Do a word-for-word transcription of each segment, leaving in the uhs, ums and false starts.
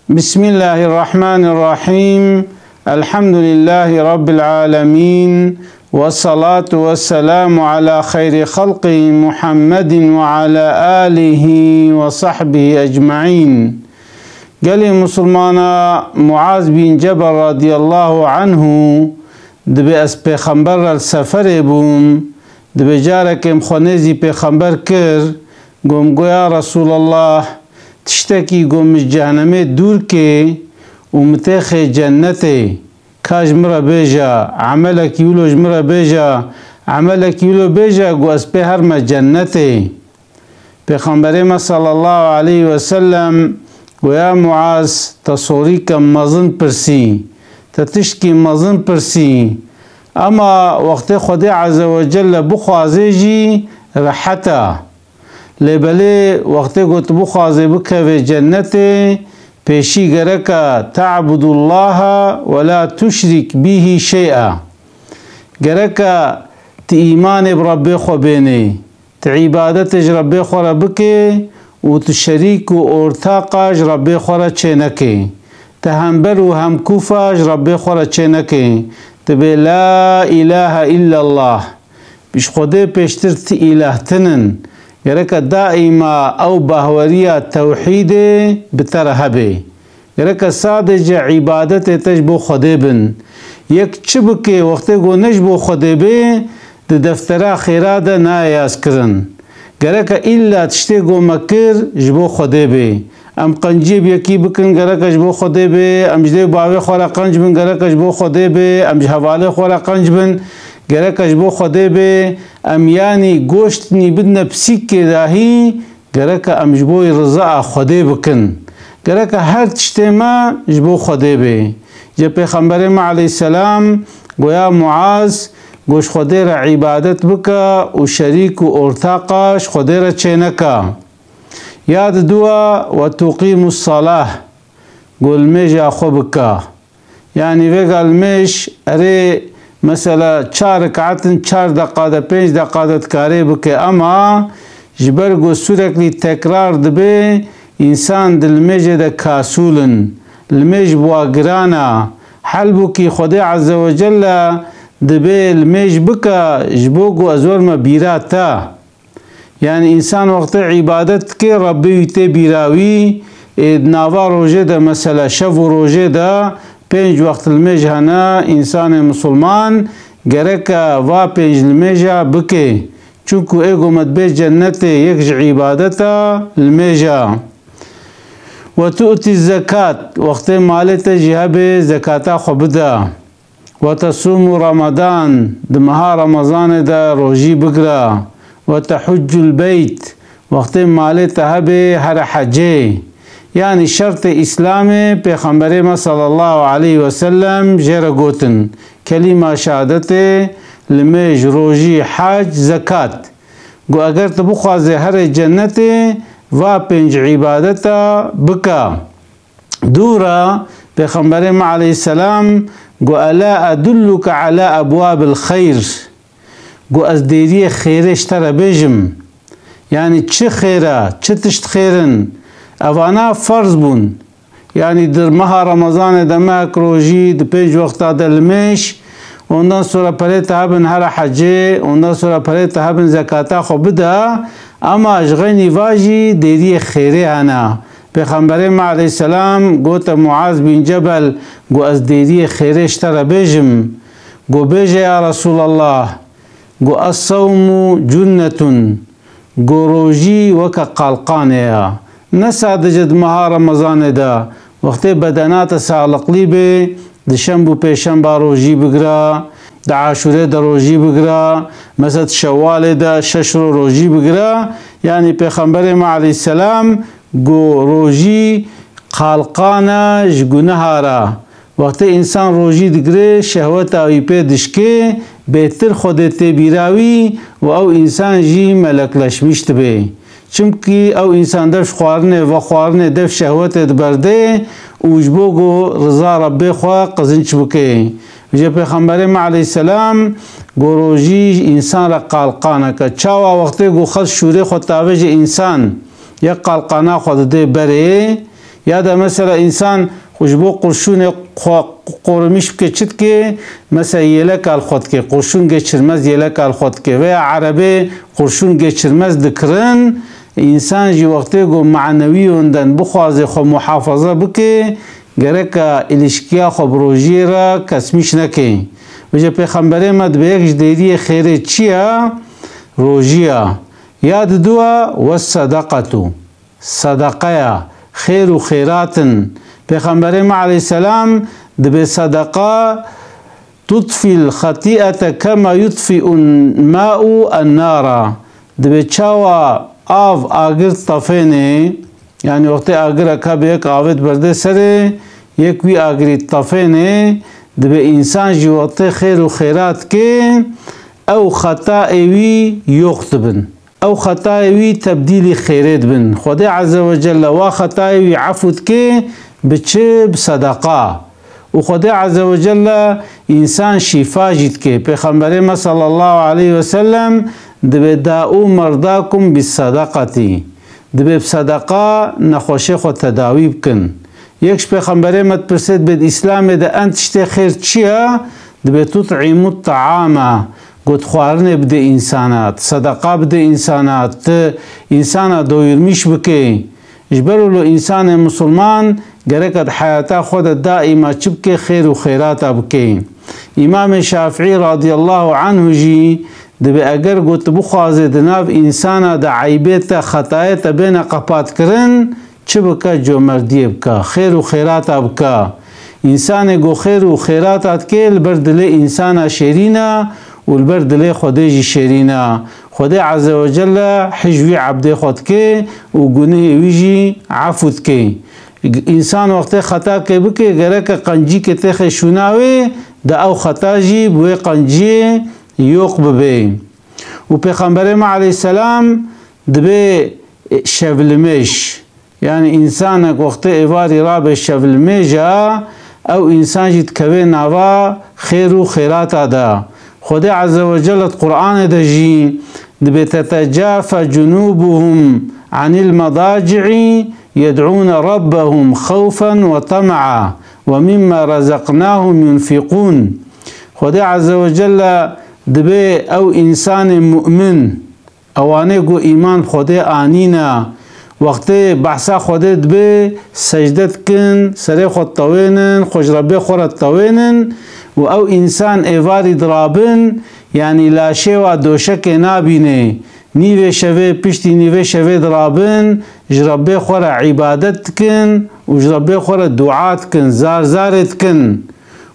Bismillahirrahmanirrahim. Elhamdülillahi Rabbil alemin. Ve salatu ve selamu ala hayri halqi Muhammedin ve ala alihi ve sahbihi ecmain. Gelê Musulmana, Muaz bin Cebel radiyallahu anhu dibê, ez Pêxember re li seferê bûm, dibê carekê min xwe nêzî Pêxember kir, got min, got, ya Resulallah, tiştekî, got, min ji cehenemê dûr kê û min têxê cennetê. Ka ji min re bêje, emelekî wilo ji min re bêje, emelekî wilo bêje, got, ez pê herme cennetê. Pêxemberê me sallallahu aleyhi ve sellem got, ya Muaz, te sorîke mezin pirsî, te tiştkî mezin pirsî. Ema wextê Xwedê Azze ve Celle bixwazê jî rehet e. Lê belê wextê ku tu bixwazê bikevê cennetê, pêşî gereke te'budullaha ve la tuşrik bihi şey'a. Gereke tu îmanê bi Rebbê xwe bênê, tu îbadetê ji Rebbê xwe re bikê û tu şerîk û ortaqa ji Rebbê xwe re çênekê. Tu hember û hemkûfa ji Rebbê xwe re çênekê. Tu bê la ilahe illallah. Ji Xwedê pêştir ti îlah tinin. Gereke daîma ew bahweriya tewhîdê bi te re hebê. Gereke sadece îbadetê te ji bo Xwedê bin. Yek çi bike, wextê ku ne ji bo Xwedê bê, di deftera xêra de nayê yazkirin. Gereke îlla tiştê ku me kir ji bo Xwedê bê. Em qenciyê bi yekî bikin, gereke ji bo Xwedê bê. Em ji dê û bavê xwe re qenc bin, gereke ji bo Xwedê bê. Em ji hevalê xwe re qenc bin, gereke ji bo Xwedê bê. Em yanî goştinî bidine pisîkê dahî, gereke em ji bo rizaya Xwedê bikin. Gereke her tiştê me ji bo Xwedê bê. Ji Pêxemberê me aleyhisselam got, ya Muaz, got, ji Xwedê re îbadet bike û şerîk û ortaqa ji Xwedê re çêneke. Ya diduwa, ve tuqîmus salah, got, limêja xwe bike. Yanî vêga limêj, erê, mesela çar rekat in, çar deqa de, pênc deqa de dikarê bike, ema ji ber ku sûreklî tekrar dibe, însan di limêjê de kasûl in. Limêj bi wa giran e. Halbûkî Xwedê Azze ve Celle dibê limêj bike, ji bo ku ez werme bîra te. Yanî însan wextê îbadet dike, Rebbê wî tê bîra wî, ê, di nava rojê de, mesela şev û rojê de pênc wext limêj hene, însanê misilman gereke va pênc limêja bike. Çunku ê ku me dibê cennetê, yek ji îbadeta limêja. Ve tu'ti zekat, wextê malê te jî hebe, zekata xwe bide. Ve tesumu Ramadan, di meha Remezanê de rojî bigire. Ve tehuccul beyt, wextê malê te hebe here hecê. Yanî şertê Îslamê Pêxemberê me sallallahu aleyhi ve sellem jê re gotin. Kelîma şehadetê, limêj, rojî, hec, zekat. Got, eger tu bixwazê here cennetê, va pênc îbadeta bike. Dû re Pêxemberê me aleyhisselam got, ela edulluke ala ebwabil xeyr? Got, ez dêriyê xêrê ji te re bêjim? Yanî çi xêr e, çi tişt xêr in? Evana ferz bûn. Yanî di meha Remezanê de mehek rojî, di pênc wexta de limêj, ondan sonra perê te hebin here hecê, ondan sonra perê te hebin zekata xwe bide, ema ji xeynî va jî dêriyê xêrê hene. Pêxemberê me aleyhisselam gote Muaz bin Cebel, got, ez dêriyê xêrê ji te re bêjim? Got, bêje ya Resulallah. Got, es-sewmu cunnetun. Got, rojî weke qalqanê ye. Ne sadece di meha Remezanê de, wextê bedena te saxliqlî bê, di şemb û pêşemba rojî bigire, di Aşûrê de rojî bigire, mesela di Şewalê de şeş ro rojî bigire. Yanî Pêxemberê me aleyhisselam got, rojî qalqan e ji guneha re. Wextê însan rojî digire, şehweta wî pê dişkê, bêtir Xwedê tê bîra wî û ew însan jî melekleşmîş dibe. Çimkî ew însan dev ji xwarinê, vexwarinê, dev şehwetê diberde û ji bo ku riza Rebbê xwe qizinç bike. Ji Pêxemberê me aleyhisselam got, rojî ji însan re qalqanek e. Çawa wextê ku xelk şûrê xwe tavêje, însan yek qalqana xwe dide berê, Ya da mesela însan xwe ji bo qurşûnê xwe qorumîş bike çi dike? Mesela yêleka li xwe dike, qurşûn geçirmez yêleka li xwe dike veya erebê qurşûn geçirmez dikirin. Însan jî wextê ku manewî wenden bixwaze xwe muhafaza bike, gereka ilişkiya xwe bi rojiyê re kesmîş neke. Vêce Pêxemberê me dibe yek ji dêriyê xêrê çi ye? Rojiya. Ya diduwa, wes-sedeqetu. Sedeqeya, xêr û xêrat in. Pêxemberê me aleyhisselam dibe sedeqa tutfil xetî'ete kema yutfi'un ma'u ennara. Dibe çawa av agir tafênê, yani wextê agireka bi yek avêt berde serê, yek wî agirî tafênê, dibe însan jî wextê xêr û xêrat kê, ew xetayê wî yox dibin. Ew xetayê wî tebdîlî xêrê dibin. Xwedê Azze ve Celle wa xetayê wî efû dike, bi çi? Bi sedeqa. Û Xwedê Azze ve Celle însan şîfa jî dike. Pêxemberê me sallallahu aleyhi ve sellem dibe da'u merdakum bis sadaqati. Dibe bi sedeqa nexweşê xwe tedawî bikin. Yek ji pêxemberê me dipirse, dibe di Îslamê de en tiştê xêr çi ye? Dibe tut'imut ta'ama. Got, xwarinê bide însana, tu sedeqa bide însana, tu însana doyurmîş bike. Ji ber wilo însanê misilman gereke di heyata xwe de daîma çi bike? Xêr û xêrata bike. Îmamê Şafîî radiyallahu anhu jî dibe eger got tu bixwaze di nav însana de eybê te, xetayê te bêne qepatkirin, çi bike? Comerdiyê bike, xêr û xêrata bike. Însanê ku xêr û xêrata dike, li ber dilê însana şêrîn e û li ber dilê Xwedê jî şêrîn e. Xwedê Azze ve Celle hij wî ebdê xwe dike û gunehê wî jî efû dike. Însan wextê xetakê bike, gereke qencîkê têxe şûna wê, de ew xeta jî bi wê qenciyê yoq bibe. Û Pêxemberê me aleyhisselam dibe şevlimêj. Yani însanek wextê êvarî rabe şevlimêja, ew însan jî dikeve nava xêr û xêrata de. Xwedê Azze ve Celle di Qur'anê de jî dibe, "Tetecafe cunubuhum anil medaci'i yed'ûne rabbehum xewfen ve tema'a ve mimma razaqnahum yunfiqûn." Xwedê Azze ve Celle dibe ew însanê mu'min, ewanê ku îman bi Xwedê anîne, wextê behsa Xwedê dibe, secde dikin, serê xwe ditewênin, xwe ji Rebbê xwe re ditewênin û ew însan êvarî dirabin, yanî laşê wa doşekê nabînê. Nîvê şevê, piştî nîvê şevê dirabin, ji Rebbê xwe re îbadet dikin û ji Rebbê xwe re dua dikin, zar zarê dikin.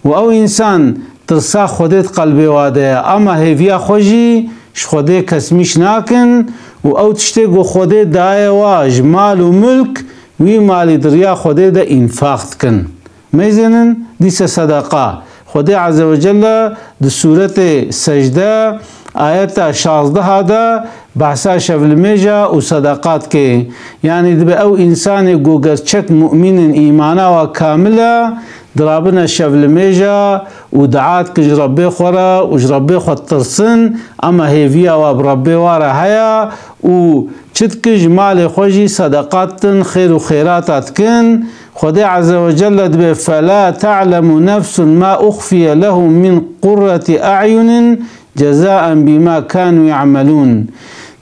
Û ew însan tirsa Xwedê di qelbê wa de ye, ama hêviya xwe jî ji Xwedê kesmîş nakin û ew tiştê ku Xwedê daye wa ji mal û milk, wî malî di riya Xwedê de înfaq dikin. Meyzênin dîse sedeqa. Xwedê Azze ve Celle di sûretê Secde, ayeta şazdeha de behsa şevlimêja û sedeqa dike. Yanî dibe ew însanê ku gerçek mumîn in, îmana wa kamil e, dirabine şevlimêja û dua dikin ji Rebbê xwe re û ji Rebbê xwe ditirsin, ama hêviya wa bi Rebbê wa re heye û çi dikin, ji malê xwe jî sedeqa dikin, xêr û xêrata dikin. Xwedê Azze ve Celle dibe, "Fela ta'lemu nefsun ma uxfiye lehum min qurreti a'yunin cezaen bima kanu ya'melun."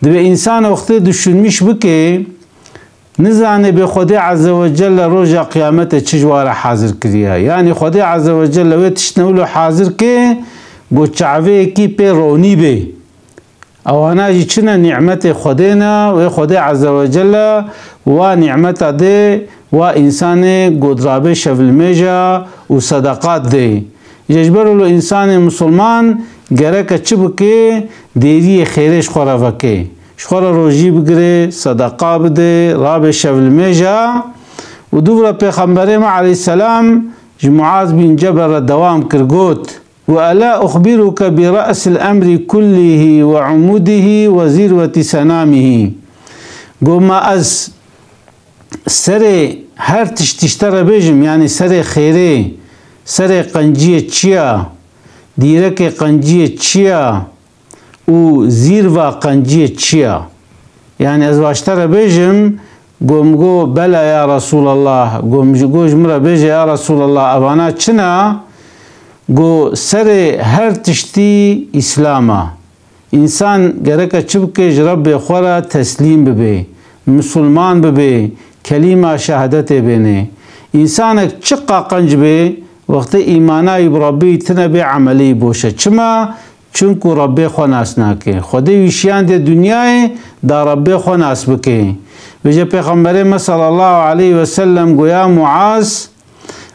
Dibe însan wextê düşünmîş bike, nizane bê Xwedê Azze ve Celle roja qiyametê çi ji wa re hazir kiriye. Yanî Xwedê Azze ve Celle wê tiştine wilo hazir ke, ku çavêyekî pê ronî bê. Ewana jî çi ne, nîmetê Xwedê ne, wê Xwedê Azze ve Celle wa nîmeta dê, wa însanê ku dirabe şevlimêja û sedeqat dê. Ji ber wilo însanê misilman gereke çi bike, dêriyê xêrê ji xwe re veke. Ji xwe re rojî bigire, sedeqa bide, rabe şevlimêja. Û dûv re Pêxemberê me aleyhisselam ji Muaz bin Cebel re dewam kir, got, "Ve ela uxbiruke bi re'sil emri kullihi ve umudihi ve zirveti senamihi." Got, "Ma ez serê her tiştî ji te re bêjim, yanî serê xêrê, serê qenciyê çi ye, dîrekê qenciyê çi ye û zîrva qenciyê çi ye? Yanî ez va ji te re bêjim, Go min go, bela ya Resûlallah. Go min ji, go ji min re bêje ya Resûlallah, evana çi ne? Go serê her tiştî Îslam e. Însan gereke çi bike, ji Rebbê xwe re teslîm bibe, misilman bibe, kelîma şehadetê bêne. Însanek çiqa qenc be, wextê îmana wî bi Rebbî tine be, emelê wî boş e. Çima? Çunku Rebbê xwe nas nake. Xwedê wî şiyandê dinyayê da Rebbê xwe nas bike. Vêje Pêxemberê me sallallahu aleyhi ve sellem goya Muaz,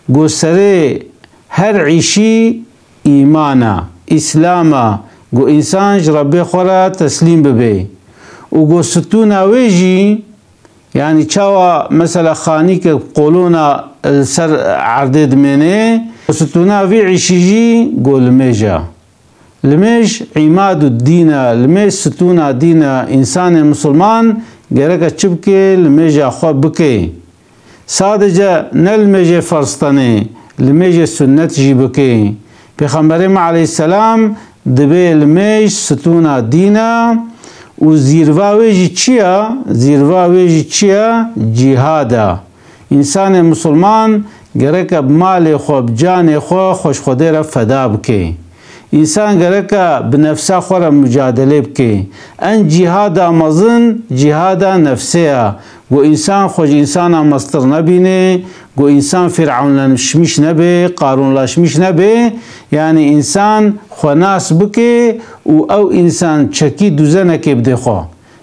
go serê her îşî îman e, Îslam e, go însan ji Rebbê xwe re teslîm bibe. Û go stûna wê jî, yanî çawa mesela xanîke qolona li ser erdê dimêne, stûna vî îşî jî go limêj e. Limêj îmadu dîn e, limêj stûna dîn e. Însanê misilman gereke çi bike, limêja xwe bike. Sadece ne limêjê ferz tenê, limêjê sunnet jî bike. Pêxemberê me aleyhisselam dibê limêj stûna dîn e û zîrva wê jî çi ye? Zîrva wê jî çi ye? Cîhad e. Însanê misilman gereke bi malê xwe, bi canê xwe, xwe ji Xwedê re feda bike. Însan gereke bi nefsa xwe re mucadelê bike. En cîhada mezin cîhada nefsê ye. Go însan xwe ji însana mestir nebîne, go însan fîr'ewnleşmîş nebe, qarûnlaşmîş nebe, yanî însan xwe nas bike û ew însan çekî duzenekê bide xwe.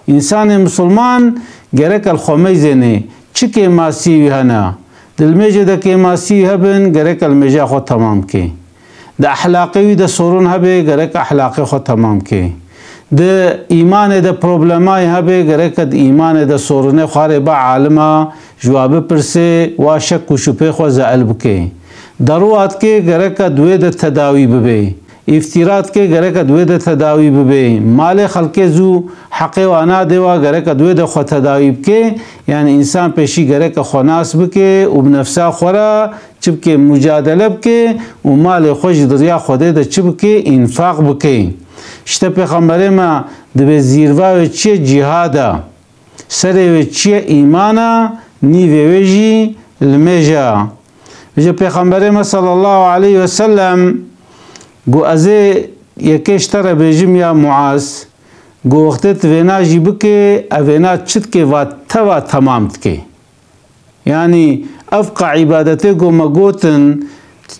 Însanê misilman gereke li xwe meyzêne çi kêmasiyê wî hene. Di limêjê de kêmasiyê hebin, gereke limêja xwe temam ke. Di ehlaqê wî de sorun hebe, gereke ehlaqê xwe temam ke. Di îmanê de problemayê hebe, gereke di îmanê de sorunê xwe re ba alima ji wa bipirse, wa şek û şubhê xwe zeil bike. Daruwa dike, gereke di wê de tedawî bibe. Îftîra dike, gereke di wê de tedawî bibe. Malê xelkê zû heqê wa nade wa, gereke di wê de xwe tedawî bike. Yanî însan pêşî gereke xwe nas bike û bi nefsa xwe re çi bike, mucadele bike û malê xwe ji di riya Xwedê de çi bike, înfaq bike. Îşte Pêxemberê me dibê zîrva wê çi ye? Cîhad e. Serê wê çi ye? Îman e, nîvê wê jî limêj e. Vêje Pêxemberê me sallallahu aleyhi ve sellem got, ez ê yekê ji te re bêjim ya Muaz, got, wextê tu vêna jî bike, ev vêna çi dike, va teva temam dike. Yanî ev qa îbadetê ku me gotin,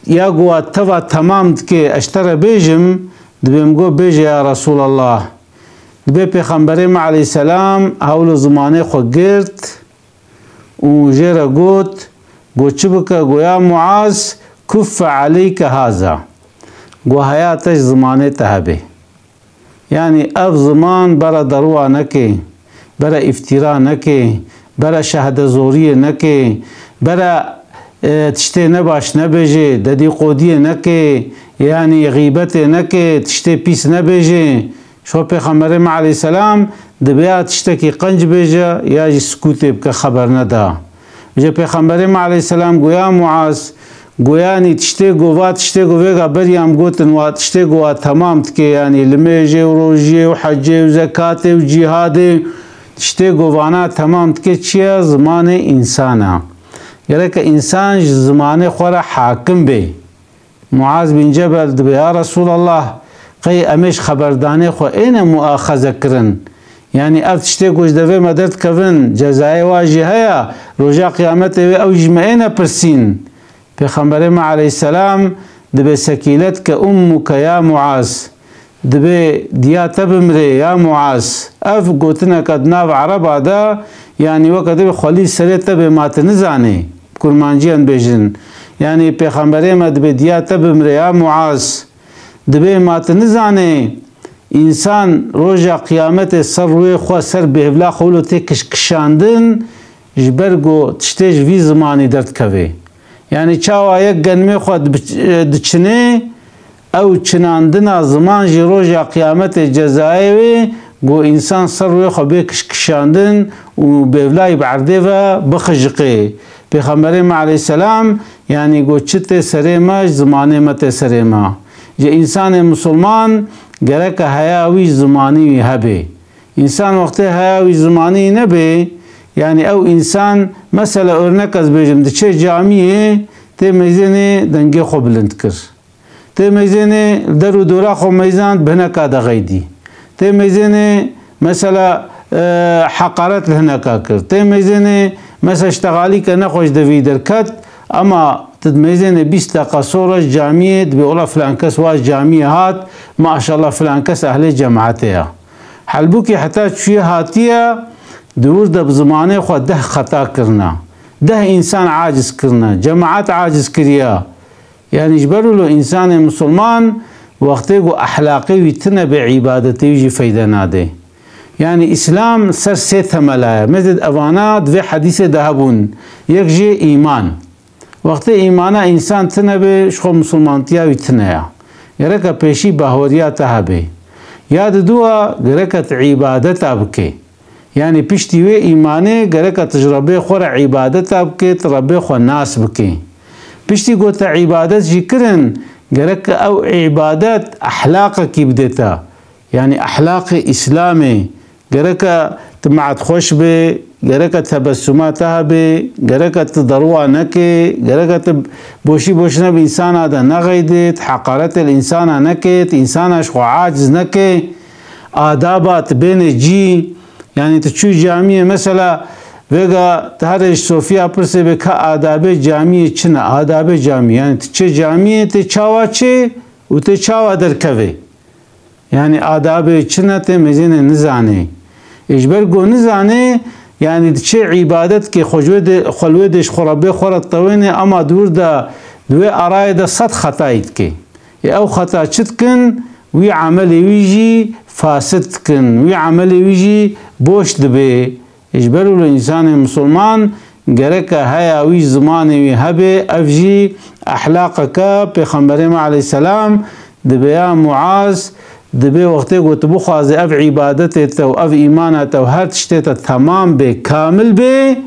ya ku wa teva temam dike, ez ji te re bêjim, dibê min got, bêje ya Resûlallah. Dibê Pêxemberê me aleyhisselam hewl û zimanê xwe girt û jê re got, got, çi bike, got, ya Muaz, kuffe aleyke haza. Got, heya te ji zimanê te hebe. Yanî ev ziman bera daruwa neke, bera îftîra neke, bera şehdezoriyê neke, bera, e, tiştê nebaş nebêje, dedîqodiyê neke, yanî xîbetê neke, tiştê pîs nebêje. Şo Pêxemberê me aleyhisselam dibe ya tiştekî qenc bêje ya jî sikûtê bike, xeber neda. Ji Pêxemberê me aleyhisselam goya Muaz, goyanî tiştê ku va, tiştê ku vêga beriya em gotin wa, tiştê ku wa temam dike, yanî limêjê û rojiyê û hecê û zekatê û cîhadê, tiştê ku vana temam dike çi ye? Zimanê însan e. Gereke însan ji zimanê xwe re hakim be. Muaz bin Cebel dibe, ya Resûlallah, qey em ê ji xeberdanê xwe êne muaxeze kirin? Yanî ev tiştê ku ji devê me derdikevin, cezayê wa jî heye, roja qiyametê wê ew ji me êne pirsîn? Pêxemberê me aleyhisselam dibe, sekîlet ke ummuke ya Muaz. Dibê diya te bimrê ya Muaz. Ev gotineke di nav Ereba de, yanî weke dibê xwelî serê te bê, ma tu nizanê, kurmanciyan bêjin. Yanî Pêxemberê me dibê diya te bimrê ya Muaz. Dibê ma tu nizanê, însan roja qiyametê ser rûyê xwe, ser bêhvla xwe wilo tê kişkişandin, ji ber ku tiştê ji vî zimanî derdikeve. Yanî çawa yek genimê xwe dibiç-, diçinê, ew çinandina ziman jî roja qiyametê cezayê wê, ku însan ser rûyê xwe bê kişkişandin û bêvlayî bi erdê ve bixijiqê. Pêxemberê me aleyhisselam, yanî got, çi tê serê me, ji zimanê me tê serê me. Ji însanê misilman gereke heya wî ji zimanî wî hebe. Însan wextê heya wî zimanî nebe, Yanî ew însan, mesela örnek ez bêjim, diçe camiyê tê meyzênê dengê xwe bilind kir. Tê meyzênê li der û dora xwe meyzand bi hineka de xeydî. Tê meyzênê mesela, e, heqaret li hineka kir. Tê meyzênê mesela ştexalîke nexweş devî derket, ema tu di meyzênê bîst deqa sor e ji camiyê dibê, ola filan kes wa ji camiyê hat, maşallah filan kes ehlê cemaetê ya. Helbûkî heta çûye hatiye, di wir de bi zimanê xwe deh xeta kirine. Deh însan aciz kirine, cemaet aciz kiriye. Yanî ji ber wilo însanê misilman wextê ku ehlaqê wî tune be, îbadetê wî jî feyde nade. Yanî Îslam ser sê temela ye. Mezid evana di vê hedîsê de hebûn. Yek jê îman. Wextê îmana însan tune be, ji xwe misilmantiya wî tune ya. Gereke pêşî bahweriya te hebe. Ya diduwa gereke tu îbadeta bike. Yanî piştî wê îmanê gereke tu ji Rebbê xwe re îbadeta bike, tu Rebbê xwe nas bike. Piştî ku te îbadet jî kirin, gereke ew îbadet ehlaqekî bide te. Yanî ehlaqê Îslamê, gereke tu meet xweş be, gereke tebessuma te hebe, gereke tu derwa neke, gereke tu boşî boşine bi însana de nexeyde, tu heqaretê li însana neke, tu însana ji xwe aciz neke, adaba tu bêne cî. Yanî tu çû camiyê, mesela vêga tu here ji Sofiya pirsê be ka adabê camiyê çi ne? Adabê camiyê, yanî tu çê camiyê tê çawa çê û tê çawa derkevê? Yanî adabê çi ne tê mezênê nizanê. Ê ji ber ku nizanê, yanî diçê îbadet ke xwe ji wê de, xwe li wê de ji xwe Rebbê xwe re tewêne, ama di wir de di wê arayê de sed xetayî dike. Ê ew xeta çi dikin? Wî emelê wî jî fasid dikin. Wî emelê wî jî boş dibe. Ji ber wilo însanê misilman gereke heya wî, zimanê wî hebe, ev jî ehlaqeke Pêxemberê me aleyhisselam dibe ya Muaz, dibe wextê ku tu bixwazê ev îbadetê te û ev îmana te û her tiştê te temam bê, kamil bê,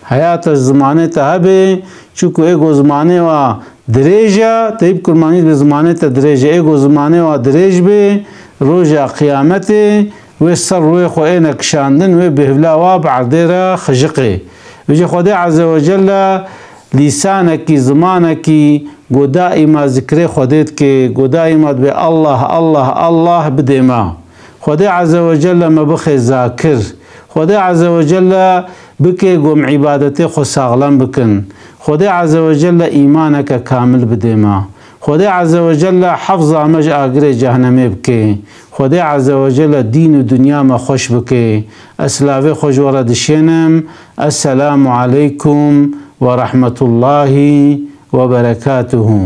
heya te ji zimanê te hebe, çunku ê ku zimanê wa dirêj e, teyb kurmanî dibe zimanê te dirêj e, ê ku zimanê wa dirêj bê, roja qiyametê, wê ser rûyê xwe êne kişandin, wê bêhvila wa bi erdê re xijiqê. Vêjê Xwedê Azze ve Celle lîsanekî, zimanekî ku daîma zikrê Xwedê dike, ku daîma dibê Allah, Allah, Allah bidê me. Xwedê Azze ve Celle me bixe zakir. Xwedê Azze ve Celle bike ku em îbadetê xwe saxlem bikin. Xwedê Azze ve Celle îmaneke kamil bidê me. Xwedê Azze ve Celle hefza me ji agirê cehnemê bike. Xwedê Azze ve Celle dîn û dinya me xweş bike. Ez silavê xwe ji we re dişênim. Esselamu aleykum ve rahmetullahi ve berekatuhu.